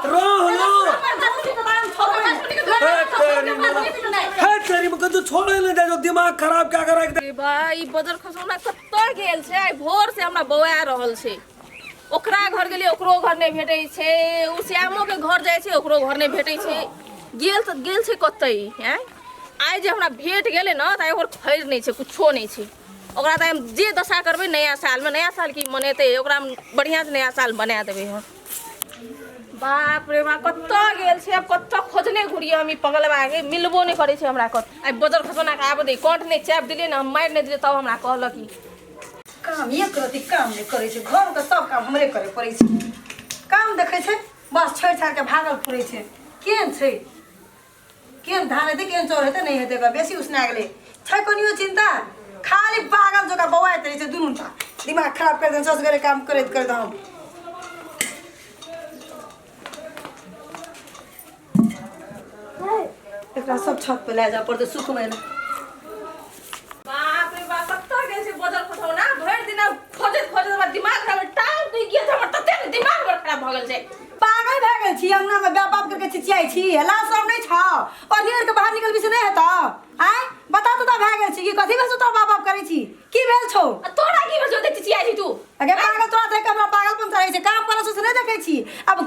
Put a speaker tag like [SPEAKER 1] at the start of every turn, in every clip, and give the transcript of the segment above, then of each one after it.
[SPEAKER 1] रहलो हे तेरी मेरा हे तेरी में कतौ छोड़े नहीं जाए दिमाग खराब क्या कर रख
[SPEAKER 2] रे बा ई बजर खसौना कतऽ गेल छै आइ भोर से हमरा बौआ रहल छै ओकरा घर गेलियै ओकरो घर नहि भेटै छै ओ श्यामोके घर जाइ छै ओकरो घर नहि भेटै छै गेल तऽ गेल छै कतऽ ई आँय आइ जे हमरा भेट गेलै ने तऽ आइ ओकर खैर नहि छै कुछो नहि छै ओकरा तऽ हम जे दशा करबै नया सालमे नया साल की मनेतै ओकरा हम बढ़िआँसँ नया साल बना देबै हम बाप रे बाप कतऽ गेल छै आब कतऽ खोजने घुरियै हम ई पगलबा के मिलबो नहि करै छै हमरा कत आइ बजर खसौना के आबऽ दे कंठ नहि चापि देलियै ने हम मारि नहि देलियै तब हमरा कहलक ई
[SPEAKER 3] काम एक रति काम नहि करै छै घरके सब काम हमरे करे पड़ै छै काम देखै छै बस छोड़ि छाड़ि के भागल फुरै छै केहन छै केहन धान हेतै केहन चाउर हेतै नहि हेतै बेसी उसना गेलै छै कनियो चिन्ता खाली पागल जकाँ बौआइत रहै छै दुनू टा दिमाग खराब करि देने ससगरे काम करैत करैत हम एकरा सब छत पे लए जाय पड़तै सुखबै लए
[SPEAKER 2] बाप रे बाप कतऽ गेल छै बजर खसौना भरि दिन आब खोजैत खोजैत हमरा दिमाग खराब टांग टूटि गेल छै हमर तते ने दिमाग बड़ खराब भऽ गेल छै
[SPEAKER 3] पागल भए गेल छी अंगना में बाप बाप करके चिचियाइ छी लाज शरम नहि छौ पढ़ी के बाहर निकलबी से नहि हेतौ आँय बता तो भए गेल छी कि कथी भेल छौ तोरा बाप बाप करै छी की भेल छौ
[SPEAKER 2] आ तोरा की भेल छौ ओते चिचियाइ छी तू
[SPEAKER 3] अगे पागल तोरा देख के हमरा पागलपन चढ़ै छै काम करै से नहि देखै छी अब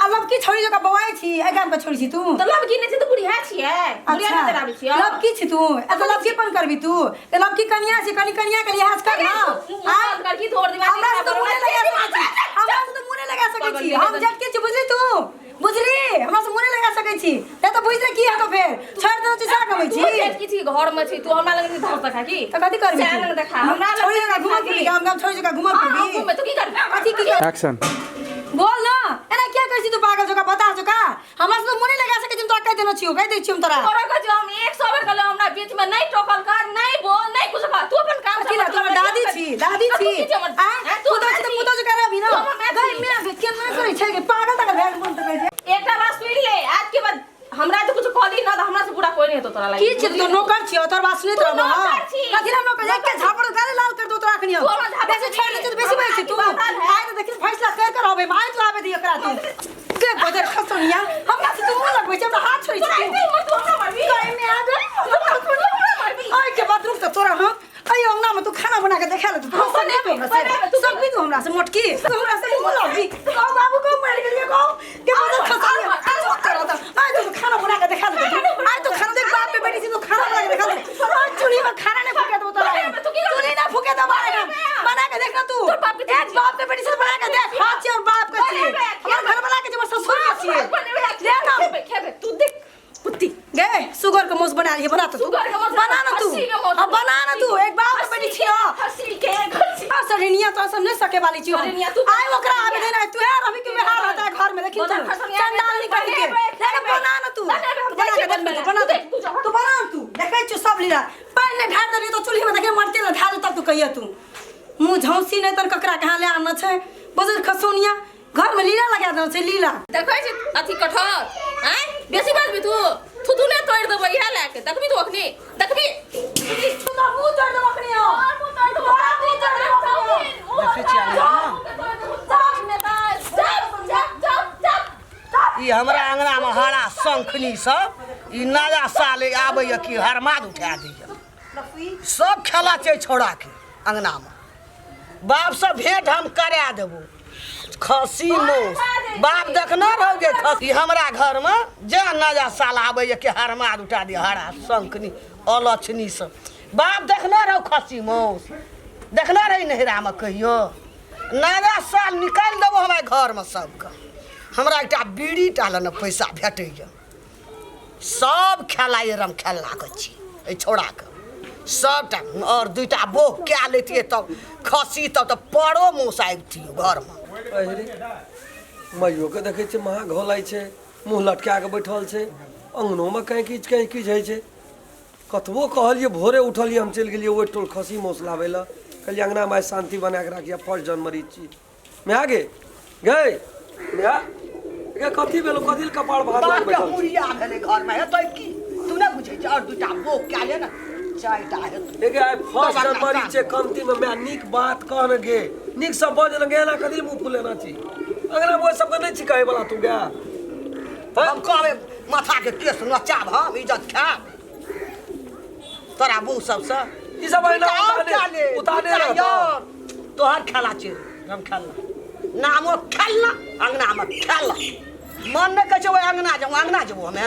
[SPEAKER 3] अब की छोड़ी जकाँ बौआइ छी एहि गाम के छोड़ी छी तू
[SPEAKER 2] तऽ लबकी नहि छै तऽ बुढ़िया छियै बुढ़िया
[SPEAKER 3] अच्छा
[SPEAKER 2] नजर आबै छियै
[SPEAKER 3] लबकी छी तू एत लबकीपन करबी तू ते लबकी कनिया छी कनि कनिया के लिहाज कर ना
[SPEAKER 2] मुँह बंद कर की तोहर दिमाग
[SPEAKER 3] हमरा से तो मुँह नहीं लगा सकै छी हमरा से तो मुँह नहीं लगा सकै छी हम झटके छी बुझली तू बुझली हमरा से मुँह नहीं लगा सकै छी नहीं तो बुझले की हेतौ फेर छोड़ देलौ छी सारा कमै
[SPEAKER 2] तू
[SPEAKER 3] छी
[SPEAKER 2] झटकी छी घर में छी तू हमरा लग नहीं धर सका की
[SPEAKER 3] तऽ कथी करबी
[SPEAKER 2] सएह लग देखा हमरा लग
[SPEAKER 3] छोड़ी जगह घुमल फिरबी गाम गाम छोड़ी जगह घुमल
[SPEAKER 2] हाँ, हम
[SPEAKER 3] फिरबी
[SPEAKER 2] घूमे तू की करबी
[SPEAKER 3] कथी की कर
[SPEAKER 4] एक्शन
[SPEAKER 3] बोल ना एना किया करै छी तू पागल जका बता जका हमरा से तो मुँह नहीं लगा सकै छी हम तोरा कहि देने छियौ कहि दै छियौ हम तोरा
[SPEAKER 2] तोरा के जो हम 100 बेर कहलियौ हमरा बीच में नहीं टोकल कर नहीं बोल नहीं कुछ कर तू अपन काम
[SPEAKER 3] कथी ला तू हमर दादी छी दादी
[SPEAKER 2] तू
[SPEAKER 3] छी
[SPEAKER 2] की छी हमर
[SPEAKER 3] आँय
[SPEAKER 2] आँय, तू
[SPEAKER 3] तू तऽ
[SPEAKER 2] हमर
[SPEAKER 3] छी तऽ पुतहु जकाँ रहबी ना
[SPEAKER 2] तू हमर माय
[SPEAKER 3] गई
[SPEAKER 2] छी।
[SPEAKER 3] मैं केना करै छै गे पागल तक भेल मन तक छै
[SPEAKER 2] एकटा बात सुन ले आज के बाद हमरा तो कुछ कहली ना तो हमरा से बुरा कोई नहीं हेतो तोरा लागी
[SPEAKER 3] की छी तू नौकर छी तोर बात सुनैत
[SPEAKER 2] तू
[SPEAKER 3] रहबो हां
[SPEAKER 2] नौकर छी।
[SPEAKER 3] कथी ला नौकर एक के झापड़ गाले लाल कर दो तोरा अखनी
[SPEAKER 2] तू हमरा झापड़
[SPEAKER 3] बेसी छोड़ दे तू बेसी बैठ छी तू
[SPEAKER 2] बात है।
[SPEAKER 3] आइ तऽ देखी फैसला कर कर आबै आइ तो आबै दियो एकरा तू के बजर खसनिया हमरा से तू मुंह लगबै छै हमरा हाथ छोड़ै
[SPEAKER 2] तोरा
[SPEAKER 3] छी
[SPEAKER 2] ऐसे हिम्मत तू हमरा मारबी
[SPEAKER 3] गई में आ गई
[SPEAKER 2] तू हमरा मारबी
[SPEAKER 3] आइ के बाद रुक तऽ तोरा हम अइ अंगना में तू खाना बना के देखा ले तू
[SPEAKER 2] हम
[SPEAKER 3] सब
[SPEAKER 2] बनेबै,
[SPEAKER 3] हमरा से
[SPEAKER 2] बनेबै, तू
[SPEAKER 3] सब भी तू हमरा से मोटकी तू हमरा से मुंह लगबी कहो बाबू को मर गेलिए कहो के बजर खसनिया चुप कर त आइ तू खाना बना के देखा ले तू आइ तू खाना देख बाप पे बैठी छी तू खाना बना के देखा ले आज चूल्ही में खाना नहीं फूके देबो तोरा
[SPEAKER 2] बनेबै, तू की करबी?
[SPEAKER 3] चूल्ही ना फूके देबो बना के देख ना तू
[SPEAKER 2] तोर बाप के
[SPEAKER 3] एक बाप के बेटी से बना के देख हाथ छी और बाप के छी
[SPEAKER 2] बनेबै,
[SPEAKER 3] हमर घर वाला के छी हमर ससुर के छी
[SPEAKER 2] बनेबै,
[SPEAKER 3] ले ना
[SPEAKER 2] खेबै खेबै तू देख कुत्ती
[SPEAKER 3] गे सुगर के मोस बना लिए बना तो तू
[SPEAKER 2] सुगर के मौस
[SPEAKER 3] बना ना तू
[SPEAKER 2] खस्सी के मौस
[SPEAKER 3] हाँ बना ना तू एक बाप के बेटी छी
[SPEAKER 2] खस्सी के खस्सी
[SPEAKER 3] आ सड़निया तो सब नहीं सके वाली छी
[SPEAKER 2] सड़निया तू
[SPEAKER 3] आय ओकरा आबे देना तू है रवि के व्यवहार होता है घर में देखिन तू
[SPEAKER 2] बना खसनिया
[SPEAKER 3] चंडाल निकल के
[SPEAKER 2] बनेबै,
[SPEAKER 3] लेकिन बना ना तू
[SPEAKER 2] बनेबै, हम
[SPEAKER 3] बना
[SPEAKER 2] जाइ
[SPEAKER 3] के
[SPEAKER 2] छियै
[SPEAKER 3] देख
[SPEAKER 2] बनबै
[SPEAKER 3] तू बना
[SPEAKER 2] लए। तू देख, तू जा।
[SPEAKER 3] तू बना ना तू देखै छियौ सब लीला पानि नहि ढार देलियै तो चूल्ही में देखे मरते ना ढार तब तू कहिया तू मुँह झौसी नहि तर ककरा कहाँ ले आना छै बजर खसौनिया घर में लीला लगा देना छै लीला
[SPEAKER 2] देखै छी अथी कटहर आँय बेसी बाजबी तू थुथु नहि तोड़ि देबो इएह लए के देखबी तू अखनी देखबी
[SPEAKER 3] तू तो मुँह तोड़ देबो अखनी हम।
[SPEAKER 2] तोरा मुँह तोड़ि देबो
[SPEAKER 5] देखै छियै अंगना ई हमरा अंगना में हरा शंखनी सब ई नया साल आबैया कि हरमाद उठा दैया सब खेला छै छौड़ा के अंगना में बाप से भेंट हम करा देबो खसी मौस बाप देखने रहो गे खसी हमरा घर में जे नया साल आबैया कि हरमाद उठा दिया हरा शंखनी अलक्षणी सब बाप देखने रहो खसी मौस देखने रही नैहरा में कहियो नया साल निकालि देबो हमरा घर में सबके हमरा एकटा बीड़ी टा लए ने पैसा भेटैया सब खेलाइ रम खेलना के छी एहि छौड़ाके सबटा आओर दुइटा बोह कए लैतियै तब खसी तब तऽ परो मौस आबितियै घरमे
[SPEAKER 1] अरे माइयोके देखै छियै महा घोलाइ छै मुँह लटका कऽ बैठल छै अङ्गनोमे कहीं किछु कहीं किछु होइ छै कतबो कहलियै भोरे उठलियै हम चलि गेलियै ओहि टोल खसी मौस लाबै लए कहलियै अङ्गनामे आइ शान्ति बना कऽ राखियै फर्स्ट जनवरी छी माय गे गै माय गे कथी भेलो कथी लए कपार भात
[SPEAKER 5] बाप
[SPEAKER 1] लग
[SPEAKER 5] के
[SPEAKER 1] बैठल छी?
[SPEAKER 5] मुड़िया भेलै घरमे हेतै की तू नहि बुझै छै आओर दूटा बोक कए ले ने चारिटा हेतै
[SPEAKER 1] गे आइ फर्स्ट जनवरी छै कमती में माय नीक बात कह ने गे नीक से बज ने गे एना कथी लए मुँह फुलेना छी अंगना में सबके नहीं छी कहे वाला तू गे।
[SPEAKER 5] हम कहबै माथा के केस नचाब, हम इज्जत खायब तोरा बहू सबसँ।
[SPEAKER 1] ई सब अहिना
[SPEAKER 5] और क्या ले?
[SPEAKER 1] उताने
[SPEAKER 5] दूटा
[SPEAKER 1] रहतौ।
[SPEAKER 5] यार, तोहर खेला छै, हम खेलना नामो खेलना अंगनामे खेलना मन नहि कहै छै। ओहि अंगना जेबो, अंगना जेबो हमे,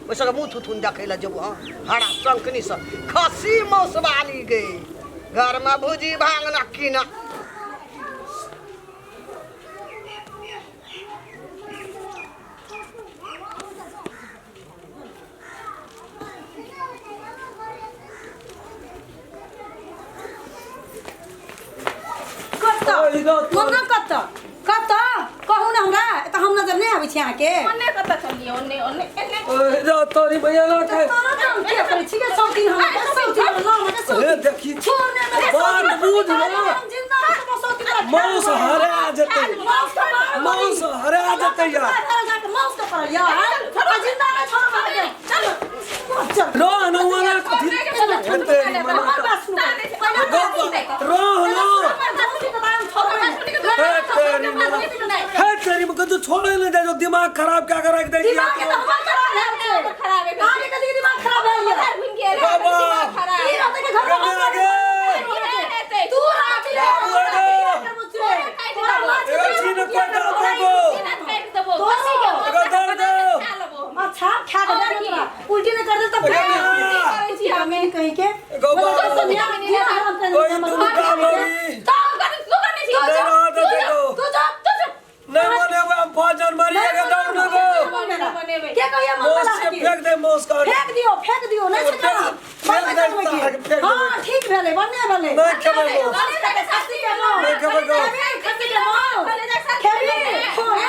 [SPEAKER 5] ओहि सबके मुँह थुथुन देखै लए जेबो हम? हरा शंखनी सब खस्सी मौसवाली गे, घरमे भुजी भांगना कीना।
[SPEAKER 3] कतऽ मम्मा, कतऽ कतऽ कहू ने हमरा, एतऽ हम नजर नहि आबै छी अहाँके।
[SPEAKER 2] ओन्ने कतऽ चलिए, ओन्ने ओन्ने एन्ने।
[SPEAKER 1] ओए जा तोरी भैया ना के।
[SPEAKER 3] तोरा काम के करै छी के? सौ दिन हमरा सौ दिन हमरा हमरा सौ
[SPEAKER 1] ए देखी
[SPEAKER 3] छोड़ ने मेरे।
[SPEAKER 1] बात बुझ ना।
[SPEAKER 3] हम जिंदा रहब सौ दिन।
[SPEAKER 1] मौस हरा जेतै, मौस हरा जेतै यार।
[SPEAKER 3] मौस के पड़ल यार, आ जिंदा नहि छोड़ब अहाँके। चलो चल।
[SPEAKER 1] रोह न वाला कथी हेतै मना रोह न। हे तेरी मना, हे तेरी मना, तू छोड़े नहीं दे जो दिमाग खराब क्या कर रख दे।
[SPEAKER 3] दिमाग के तो हमर खराब भेल छै, अहाँके कथी के दिमाग खराब भेल ये?
[SPEAKER 1] बाबा।
[SPEAKER 3] ई रहतै के घर में हम
[SPEAKER 1] आगे।
[SPEAKER 3] तू राखी ले।
[SPEAKER 1] बाबू आगे। एगो छीन कोई डाल देबो। एगो दर दो।
[SPEAKER 3] अच्छा खा के दे तोरा, उल्टी नहीं कर दे तब।
[SPEAKER 1] एगो मिया।
[SPEAKER 3] हमें कहीं के
[SPEAKER 1] एगो बाबू। कोई दुनू काम होगी। नहीं रहा तो देखो।
[SPEAKER 3] तू जा, तू जा।
[SPEAKER 1] नहीं मने हुए हम फौजन मरी एगो दौड़ देबो।
[SPEAKER 3] के कहिए
[SPEAKER 1] मौस
[SPEAKER 3] मंगला
[SPEAKER 1] के
[SPEAKER 3] के
[SPEAKER 1] फेंक दे मौस का।
[SPEAKER 3] फेंक दियो, फेंक दियो, नहीं
[SPEAKER 1] फेंक
[SPEAKER 3] छै
[SPEAKER 1] दे, फेंक दे।
[SPEAKER 3] हां ठीक भेलै, बढ़िया भेलै।
[SPEAKER 1] नहीं खेबै गो।
[SPEAKER 3] खस्सी के मांस।
[SPEAKER 1] नहीं खेबै गो।
[SPEAKER 3] खस्सी के मांस खेबी? खो ना,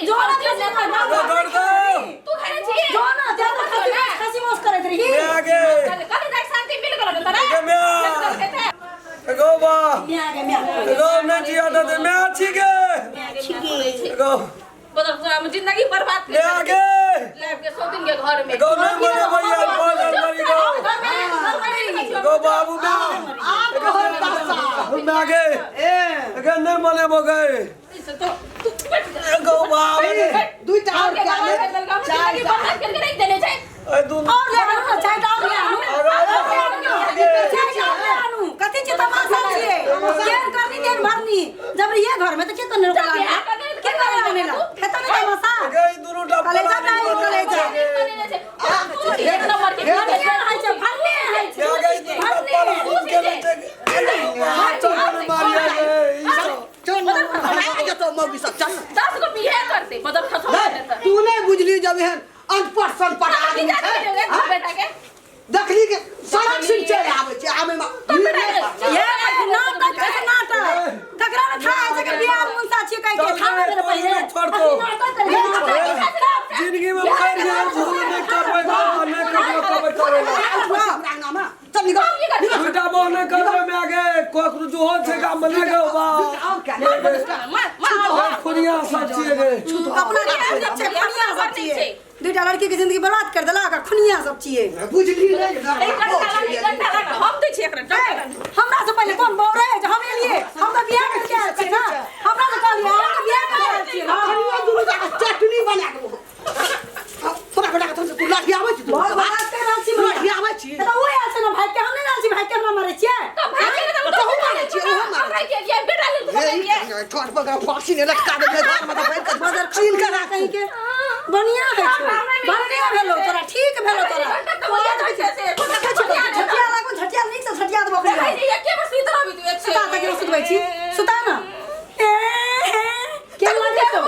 [SPEAKER 3] जो ना खस्सी के मांस।
[SPEAKER 1] एगो दौड़ दो।
[SPEAKER 3] जो ना ज्यादा खस्सी खस्सी मांस करैत रही।
[SPEAKER 1] मैं आगे। एगो म्या। एगो बा।
[SPEAKER 3] म्या गे म्या।
[SPEAKER 1] एगो नहीं जिया दे मैं छी गे। एगो
[SPEAKER 2] जिंदगी बर्बाद
[SPEAKER 1] मैं आगे।
[SPEAKER 2] के सौ दिन के घर में
[SPEAKER 1] एगो नहीं मने भैया फौजन मरी गो। एगो बाबू मैं।
[SPEAKER 5] आब कहै दशा।
[SPEAKER 1] मैं आगे।
[SPEAKER 5] ए
[SPEAKER 1] एगो नहीं मने गए। एगो बाबू।
[SPEAKER 5] दुईटा और क्या ले? चार।
[SPEAKER 1] ए दुनू।
[SPEAKER 3] और ले आनू, चाय और ले आनू। चाय और ले आनू। कथी छी तमाशा छियै? केहन करनी तेहन भरनी। जब रहिए घर में तऽ के करने रोकला? के करे आनेला? हेतौ ने तमाशा?
[SPEAKER 1] एगो ई दुनू टा
[SPEAKER 3] कलेजा डाल, कलेजा। भरने रहै छै, भरने रहै छै।
[SPEAKER 1] मैं आगे ई दुनू टा पलानी के ले छै। चल मारिया गे ई सब।
[SPEAKER 5] चल ना, आ जेतौ मौगी सब, चल ना।
[SPEAKER 2] 10 गो बिहे करते बदल खसो।
[SPEAKER 5] नहीं, तू नहीं बुझली जब एहन अनपढ़ सनपढ़ आदमी छै, हाँ?
[SPEAKER 2] बेटा के
[SPEAKER 5] देखली के सड़क सुन चलि आबै छै आमे में।
[SPEAKER 3] ये नाटक छै, नाटक। ककरा ने था छै के बियाह मुंसा छियै कहि के था मेरे पहिले।
[SPEAKER 1] छोड़ दो।
[SPEAKER 3] नाटक करै छै।
[SPEAKER 1] जिंदगी में मर गया भूल नहीं करबै गो, नहीं करबै कबै करै ला।
[SPEAKER 5] हमरा अंगना में चल निकल।
[SPEAKER 1] दुटा बोह नहीं करबै में आगे कोकरू जो हो छै का मने गो बा।
[SPEAKER 5] और क्या ले?
[SPEAKER 1] खुनिया सब छियै गे।
[SPEAKER 3] अपना के छै, खुनिया सब छियै। दुईटा लड़की के जिंदगी बर्बाद कर देलक आ खुनिया सब छियै।
[SPEAKER 5] बुझली नहीं।
[SPEAKER 2] हम दै छियै एकरा।
[SPEAKER 3] हमरा से पहिले कोन बौरे जे हम एलियै? हम तऽ बियाह करके आयल छियै ना। हमरा तऽ कहलियै, हम तऽ बियाह करके आयल छियै ना।
[SPEAKER 5] दुनू चटनी बना के थोड़ा बना के तू लाठी आबै छी तू?
[SPEAKER 3] बहुत बर्बाद कर रहल छी।
[SPEAKER 5] तू लाठी आबै छी?
[SPEAKER 3] तऽ ओ आयल छै ने भागि के, हम नहि आयल छी भागि के, हमरा मारै छियै?
[SPEAKER 5] तहु मारै छियै, ओहो मारै हे। ठोर पर फांसी ने लटका दे घर में तऽ बैठ के छीन के राख।
[SPEAKER 3] कहीं के बढ़िया होइ छौ, बढ़िया भेलौ तोरा, ठीक भेलौ तोरा। देखै छियै, झटिया लागू, झटिया नीक से झटिया देबो ओकरा। सुता तक सुतबै छी, सुता ना। ए हे के लागे छौ?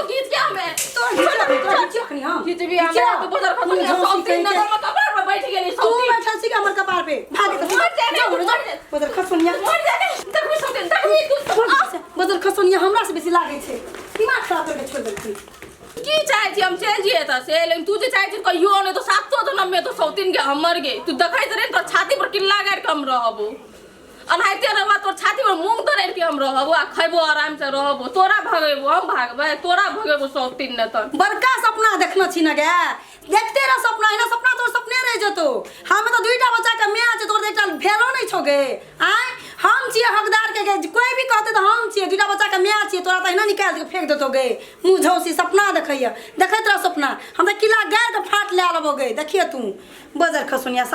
[SPEAKER 3] तोरा घिचो, तोरा घिचियो अखनी हम। तू बैठल छी कि हमर कपार पे भागे तऽ जाउ रे, जाउ। बदर खसुनिया, बदर खसुनिया, हमरा से बेसी लागै छै। दिमाग खराब करके छोड़ि देलखिन।
[SPEAKER 2] की चाहै छी हम चलि जियै तऽ से, लेकिन तू जे चाहै छी कहियो नहि तो सातो जनम में तो सौतीन के हमर गे। तू देखैत रहे तोर छाती पर किल्ला गाड़ि के हम रहबो, अनाहिते रहबा, तोर छाती पर मूंग दरड़ि के हम रहबो आ खैबो, आराम से रहबो। तोरा भगेबो, हम भागबै? तोरा भगेबो सौतीन ने तऽ।
[SPEAKER 3] बड़का सपना देखने छी ने गे, देखते रह सपना, एना सपना तोर सपने रह जेतो। हम तऽ दुईटा बच्चा के माय छै, तोर तऽ एकटा भेलो नहि छौ गे। आय हम छियै हकदार के गे कोई भी कहते तऽ हम छियै दूटा बच्चा के माय छियै तोरा तऽ एहिना निकालि के फेंक देतौ गे मुँह झौसी सपना देखैया देखैत रह सपना हम तऽ किला गाड़ि के फाट लए लेबो गे देखिए तू बजर खसुनिया।